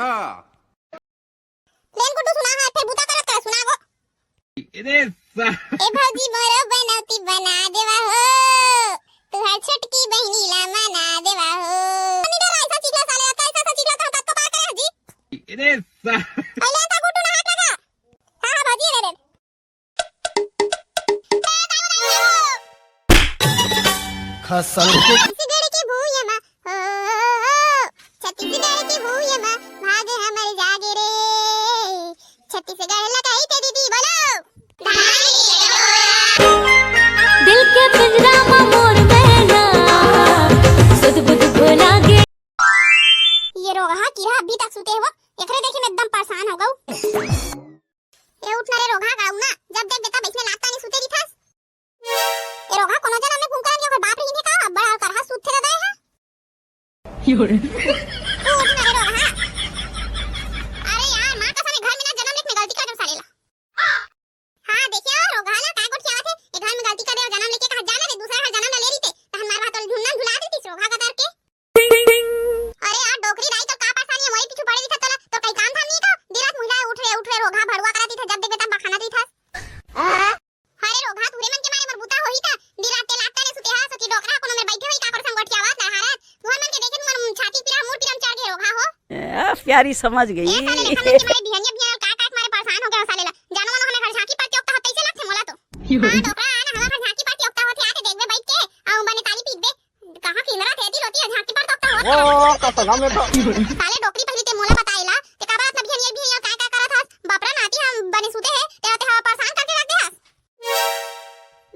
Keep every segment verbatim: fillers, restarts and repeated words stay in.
हाँ। लेन गुड्डू सुना है, फिर बुता करत कर सुना गो। अरे सा- ए भौजी मोरो बनौती बना देवा हो, तुहार छोटकी बहिनी ला मना देवा हो। नहीं डर, ऐसा चिखला साले, ऐसा, ऐसा चिखला तो हम कतको पार करे हजी। अरे सा- अरे का गुड्डू ना हाथ लगा। हाँ, हाँ, भौजी रे रे। खसल के छत्तीसगढ़ के भूया मा, हो, हो, हो, छत्तीसगढ़ के भूया मा, भाग हमर जागे रे। छत्तीसगढ़ लगाई ते दीदी, बोलो। दिल के पिंजरा मा मोर मैना, सुध बुध भुला गे। ये रोगहा किरा अभी तक सुते हो, एकरे देखे में एकदम परेशान हो गऊ। ए उठ ना रे रोगहा, गाऊ ना, जब देख बेटा बैठने लागता नहीं सुते दिखस। ए रोगहा कोनो जनम में कुंकरन के ओकर बाप रहिन हे का, बड़ा करहा सुते दादा है। यो रे। तू उठ ना रे रोगहा। अरे यार, माँ कसम, घर में ना जनम लेके गलती कर दे साले ला। हाँ, देखियो, रोगहा ला काय गोठियावत हे। ए घर में गलती कर दे, जनम लेके कहा जाना रे, दूसरा घर जनम ला ले रही थे, तहन मार बात झुन्ना झुला देती रोगहा का दर के। अरे यार, डोकरी दाई, तो का परेशानी है? मोरी पीछू पड़े दिखत तोला, तो कई काम धाम नहीं का? दिन रात मुहिला उठ रे, उठ रे, रोगहा भड़ुआ करा दिखत, जब देख बेटा बखाना दिखत। अरे रोगहा, तुहरे मन के मारे मोर बुता होही त, दिन रात के लात तने सुते हा, सोची डोकरा कोनो मेर बैठे होही, काकर संग गोठियावत लड़हारत। तुहर मन के देखे तुमन छाती पीरा, मूड़ पीरा म चढ़ गे रोगहा हो। आ, प्यारी समझ गई। ए साले, लेखा मन के मारे बिहनिया बिहनिया का का के मारे परेशान हो गए हो साले ला। जानो मनो हमें घर झांकी पर चौकता हो, तैसे लगथे मोला तो। हाँ, डोकरा, आना हमार घर झांकी पर चौकता होथे, आते देखबे बैठ के, अउ बने ताली पीटबे। कहाँ किंदरा थे, एती लोती झांकी पर तोकता होत। ओ, कसम में तो। साले डोकरी, पहली ते मोला बताएला, ते काबर अतना बिहनिया बिहनिया काय काय करत हस? बापरा नाती हम बने सुते हे, ते ते हा परेशान करके रख दे हस।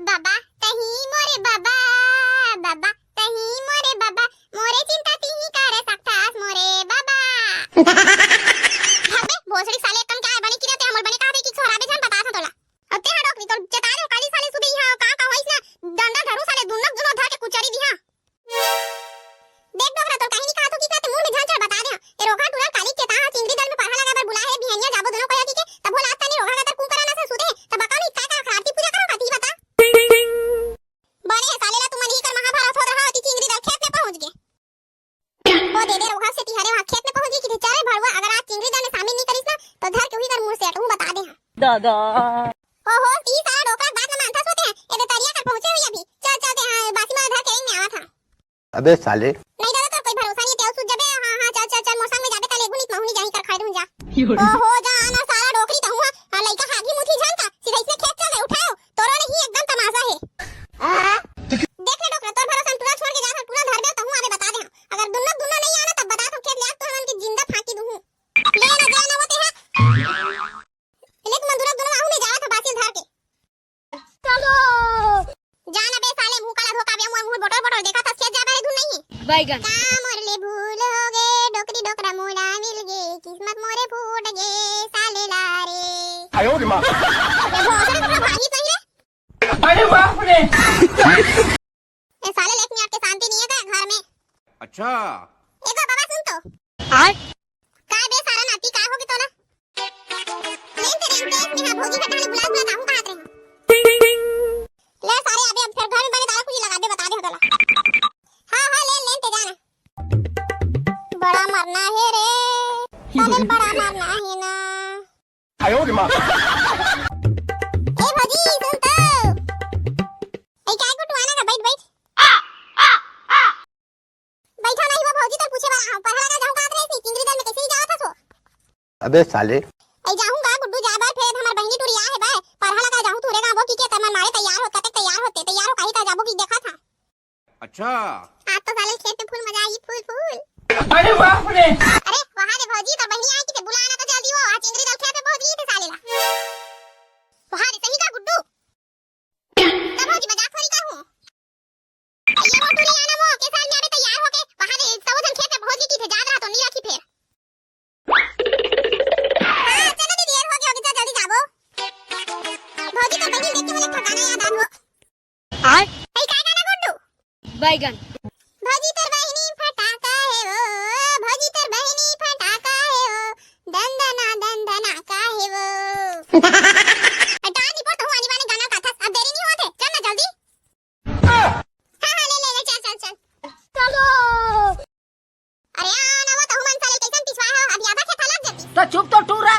बाबा, तही मोरे बाबा, बाबा, तही मोरे बाबा, मोरे चिंता तिही कर सकथस मोरे बाबा। भाग बे, भोसड़ी साले, कम क्या है, बने किरा ते हमर बने कहा थे कि सोहराबे झन बता था तोला। अब ते हा डोकरी तोर जता दे, काली साले सुबह यहाँ का का होइस ना, डंडा धरू साले, दुन्नक दुनो धर के कुचरी दिहा। देख डोकरा, तोर काहिनी कहा तो की कहते मुंह में झांझर बता दे। ए रोगहा टूरा काली के ता हा चिंगरी दल में परहा लगा बर बुला हे, बिहनिया जाबो दुनो कोया की के, तब भोला तनी रोगहा का तर कुंकरा ना से सुते, तब बका नहीं काय का आरती पूजा करो का ती बता। बने साले ला तुमन ही कर महाभारत होत रहा, अति चिंगरी दल खेत में पहुंच गे। ओ दे दे रोगहा से तिहारे वहाँ खेत में पहुंच गई कि चल भड़ुआ, अगर आज चिंगरी दल में शामिल नहीं करिस ना, तो धर के हुई कर मुंह से अटहूं बता दे हाँ। दादा। ओहो, ती सारा डोकरा बात न मानता सोते हैं। ए दे तरिया कर पहुंचे हुई अभी। चल, चल दे हाँ, बासी मार धर के रिंग में आवा था। अबे साले। नहीं दादा, तो कोई भरोसा नहीं, तेल सूझ जाबे। हाँ, हाँ, चल, चल, चल, मोर संग में जाबे, तले गुनित महूनी जाही कर खाए दूं जा। ओहो, जा ना सारा डोकरी तो हुआ। हाँ, लइका हागी मुथी झन का, सीधा इसने खेत चल दे, उठाओ। तोरो नहीं एकदम तमाशा है। देख ले डोकरा, तोर भरोसा में टूरा छोड़ के जा था, टूरा धरबे तहूं आबे बता दे हम। अगर दुन्नो दुन्नो नहीं आना तब बता तो खेत ले आ, तो हमन के जिंदा फांकी दूं। ले ना, जा ना वो ते है। ले तुम दुन्नो दुन्नो आहू में जा था बासी धर के। चलो। जा ना बे साले, मुंह काला धोका बे, मुंह बोटर बोटर देखा था, खेत जा बारे धुन नहीं। बैगन। का मोर ले भूल हो गे, डोकरी डोकरा मोला मिल गे, किस्मत मोरे फूट गे, साले ला रे। आयो रे माँ। ये भोसड़ी को भागी तो ही रे। अरे बाप रे। ए साले, लेक मिनट के शांति नहीं है का घर में? अच्छा। ए गो बाबा सुन तो। आय? का बे सारा नाती का हो गे तोला? लेन ते रेंग देख में भौजी के टहले बुला बुला ताहू कहात रहे। ले सारे अबे अब फिर घर में बने दादा कुछ लगा दे बता दे हो तोला। हाँ, हाँ, लेन, लेन ते जाना। बड़ा मरना है रे। साले बड़ा मरना है ना। आयो रे माँ। ए भौजी, सुन तो। ए, काय को टुआना का, बैठ, बैठ। बैठा नहीं वो भौजी, तो पूछे वाला हूँ। पढ़ा लगा जाऊँ, कात रहे, चिंगरी दल में कैसे ही जाओ था सो? अबे साले। ए, जाऊँ का गुड्डू, जा बार फेर हमार बहिनी टुरी आ है बाय। पढ़ा लगा जाऊँ, तूरे गाँव की के तमन मारे तैयार हो, कतक तैयार होते, तैयार हो, कहीं ता जाबो की देखा था। अच्छा। आज तो साले खेत में फुल मजा आई, फुल, फुल। अरे बाप रे। अरे, वहाँ रे भौजी, तो बहिनी आई कि ते बुलाना तो जल्दी हो, आज चिंगरी दल खेत में पहुँच गई थे साले ला। वहाँ रे, सही का गुड्डू? तो भौजी, मजाक थोड़ी कहूँ। ये वो टूरी आना वो, के साल में अबे तैयार होके, वहाँ रे, सब जन खेत में पहुँच गई थे, जाग रहा तो नहीं रखी फेर। हाँ, चलो दीदी, हो गया, हो गया, चल जल्दी जाबो। भौजी, तो बहिनी देख के मुझे ठिकाना याद आ गो। आय? ए, काय गाना गुड्डू? बैगन। भौजी तोर बहिनी फटाका हे वो, भौजी तोर बहिनी फटाका हे वो, दंदना दंदना का हे वो। ए, डांडी पर तो हूँ आनी बानी गाना का था, अब देरी नहीं होते, चल ना जल्दी। हाँ, हाँ, ले, ले, ले, चल, चल, चल। चलो। अरे, आ, ना वो तहु मन साले कैसन पिछवा हो, अभी आधा खेत तो चुप तो टूरा।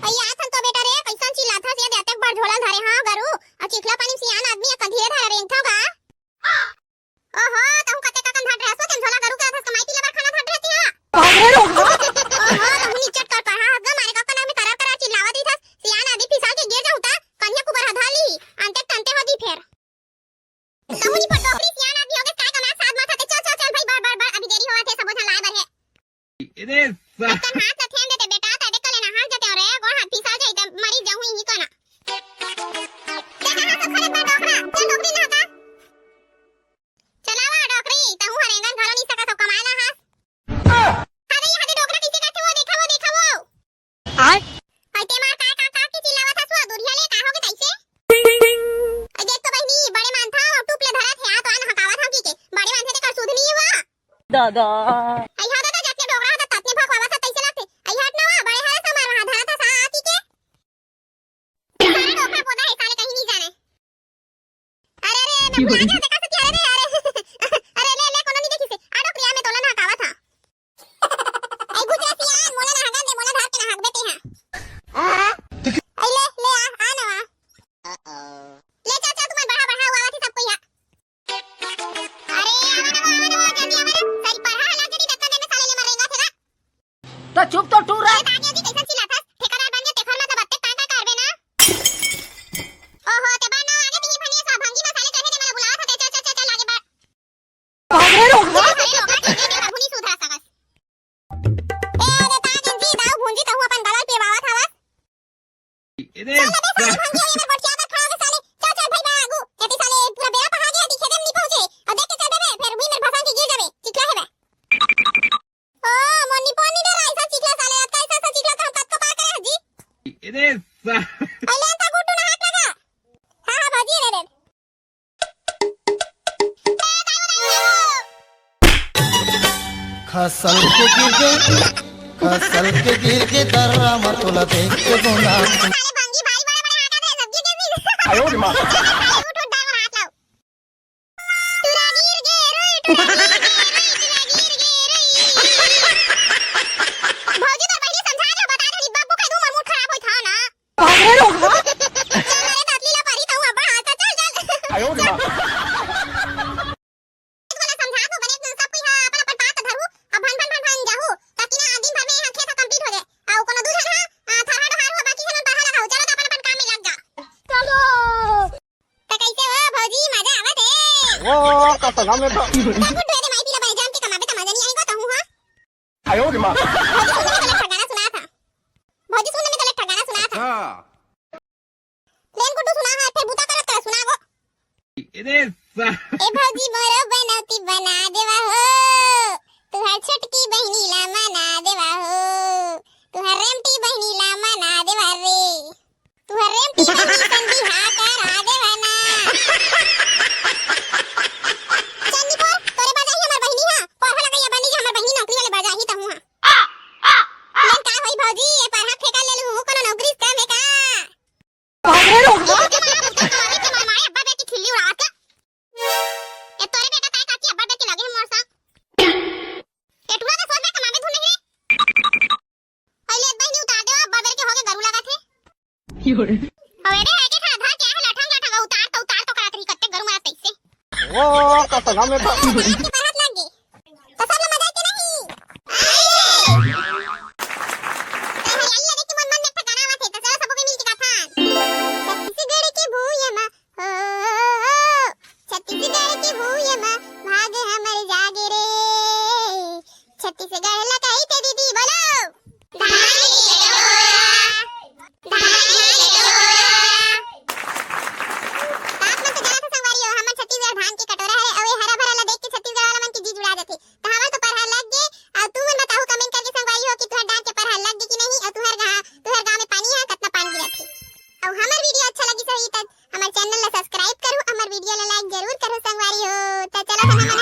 अइया, अथन तो बेटा रे, कइसन चिल्लाथस ये दे, अतेक बड़ झोला धरे हंव गरू, अउ चिखला पानी म सियान आदमी, अकन धीरे धारे रेंगथव गा। ओहो, तहूं कतेक अकन धर डरेस वो, तेन झोला गरू के अथस कमाई पीला बर खाना धर डरे तिहा। ओहो, तहूं निचट कर पड़हा हस गा, मारे ककन आदमी करर करर चिल्लावत रहिथस, सियान आदमी फिसल के गिर जाहूं त, कनिहा कुबर ह धर ली, अंते तंते हो दी फेर। कहूं नी फोटो, ओकरी सियान आदमी होगे, काय कमाए साथ माथा ते, चल, चल, चल भाई, बढ़, बढ़, बढ़, अभी देरी होवत हे, सबो झन लाए बर हे। अरे सा- अतकन हाथ ल थेम देते बेटा, तदे कले नहा जते रे, गोड़ हाथ फिसल जाई, त मरी जाहूं इही कना। चल, नहा सब खड़े बा डोकरा, चल डोकरी नहा का। चलावा डोकरी, तहूं हर एंगन घलो नी सकत हो, कमाए ला हस। अरे, ये हदे डोकरा कइसे करथे वो, देखा वो, देखा वो। आय। अइते मार का, का, का के चिल्लावत हस वो, दुरिहा ले का होगे तइसे? अइ देख तो बहिनी, बड़े मानथव, टूप ले धरत हे, आ तो आ नहकावत हव की के, बड़े मानथे तेकर सुध नी हे वो। दादा। अइ हा दादा, जतने डोकरा होता, ततने भकवावत हस, तइसे लागथे। अइ हट ना वो, बड़े हरस हमर वहां धरत हस, आ, आ की के। साले डोकरा बोदा हे, साले कहीं नहीं जाने। अरे, अरे, मैं भुला गया, देखा सकी, अरे, अरे, अरे। अरे, ले, ले, कोनो नहीं देखी से। आ डोकरिया में तोला नहकावत हा। अइ भुतिया सियान, मोला नहका दे, मोला धर के नहाकबे ते हा। अइ ले, ले, आ, आ ना, आ। ले, चल, चल, तुमन बढ़ा, बढ़ा, हुआ थी सब कोई हा। अरे, आवा ना, आवा ना, जल्दी आवा ना। सारी पढ़ा हला जल्दी, धक्का देने साले ले मरेगा, थेला। तो चुप तो टूरा। ए, दादी, अजी कइसन चिल्लाथस? ठेकेदार बन के तेखर मतलब अत्ते टांटा करबे ना। ओहो, ते बर ना आगे तिही भनिया सा भंगी मसाले चढ़े ने मला बुलावत हते। चल, चल, चल, चल, आगे बढ़। अरे लोगा, ठीक हे, ते बाबू नी सुधरा सकस। ए, अरे ताजन जी, दाऊ भूंजी, तहूं अपन गलल पियवावत हवस। अरे चल अबे साले भंगी, ये मेर गोठिया पर खड़ा होके साले। चल, चल भाई बा आगू। एती साले पूरा बेरा पहा गया, दिखे देम नी पहुंचे। अउ देख के चल देबे, फेर उही मेर भसंग के गिर जाबे। चिखला हेबे। ओ, मोर निपोर नी डरा, अइसन चिखला साले, अतका अइसन, अइसन चिखला तो हम कतको पार करे हन जी। अरे सा- अइले अंता गुड्डू नहाक लगा। हाँ, हाँ, भौजी, ले, ले। खसल के गिर गे, खसल के गिर गे, दर्रा म तोला देख के गोना। साले भंगी भाई बड़े बड़े हाका दे, सब गिर गे। आयो रे माँ। साले उठ, उठ, दारू हाथ लाओ। टुरा गिर गे रुई, टुरा गिर गे रुई, टुरा गिर गे रुई। भौजी तोर बहिनी समझा दे, बता दे, बब्बू कह दूं, मोर मूड खराब होई था ना। चल रे, ततली ला परी तहूं अब्बड़ हाथ, चल, चल। आयो रे माँ। तोला समझा दो, बने सब कोई हा अपन अपन बात धरू, अब भन भन भन भन जाहू, ताकि ना दिन भर में हा खेत हा complete हो जाए। अउ कोनो दू झन हा, आ, थरहा डहार हो, बाकी झन पढ़ा लगा हो, चलो तो अपन अपन काम में लग जा। चलो। त कइसे हो भौजी, मजा आवत हे? ओ, कसम में तो। का गुड्डू, एदे माई पीला बाई जाम के कमाबे त मजा नहीं आएगा तहूं हा। आयो रे माँ। भौजी सुन में गलत ठगाना सुना था। भौजी सुन में गलत ठगाना सुना था। अच्छा। लेन गुड्डू सुना हा, फेर बूता करत करत सुना गो। अरे सा- ए भौजी मोरो बनौती बना देवा हो, तुहर छोटकी बहिनी ला मना देवा हो, तुहर रेमटी बहिनी ला मना देवा रे। तुहर रेमटी बहिनी संगी हा करा देवा ना। चल निपोर, तोरे बजाही हमर बहिनी हा। पढ़ा लगइया बनी जे हमर बहिनी नौकरी वाले बजाही तहूं हा। लेन का होई भौजी, ये पढ़ा फेंका ले लू, कोनो नौकरी से कम हे का? ये के मारा बुता कमावे के मारे मारे अब्बा बेटी खिल्ली उड़ावत का। ये तोरे बेटा ताई काकी अब्बा बेटी लगे मोर सा। ये टूरा के सोच में कमावे धुन नहीं रे। पहले एक बहिनी उतार दे, अब्बा बेर के होगे गरू लगा थे। अबे रे, आगे था, था, क्या है, लठंग, लठंग, उतार तो, उतार तो करत रही, कत्ते गरू मारा तैसे। वो, कसम में तो। के परहत लग गे। तो सब ला मजा के नहीं। तो हरियाली लगे कि मन, मन में एक ठा गाना आवत हे, तो चलो सबो के मिल के गाथन। छत्तीसगढ़ के भूइया मा, हो, हो, हो, हो, छत्तीसगढ़ के भूइया मा, भाग हमर जागे रे। छत्तीसगढ़ ला कहिथे दीदी बोलो। धान के कटोरा, धान के कटोरा। आप मन तो जानत हो संगवारी हो, हमर छत्तीसगढ़ धान के कटोरा हरे, अउ ये हरा भरा ला देख के छत्तीसगढ़ वाला मन के जी जुड़ा जाथे। त हमर तो परहा लग गे, अउ तुमन बताहू comment करके संगवारी हो कि तुहर डार के परहा लग गे कि नहीं, अउ तुहर गा-, तुहर गांव में पानी ह कतना पान गिरत हे। अउ हमर video अच्छा लगिस होही त हमर channel ला subscribe करू, हमर video ला like जरूर करू संगवारी हो। त चलो सन हमन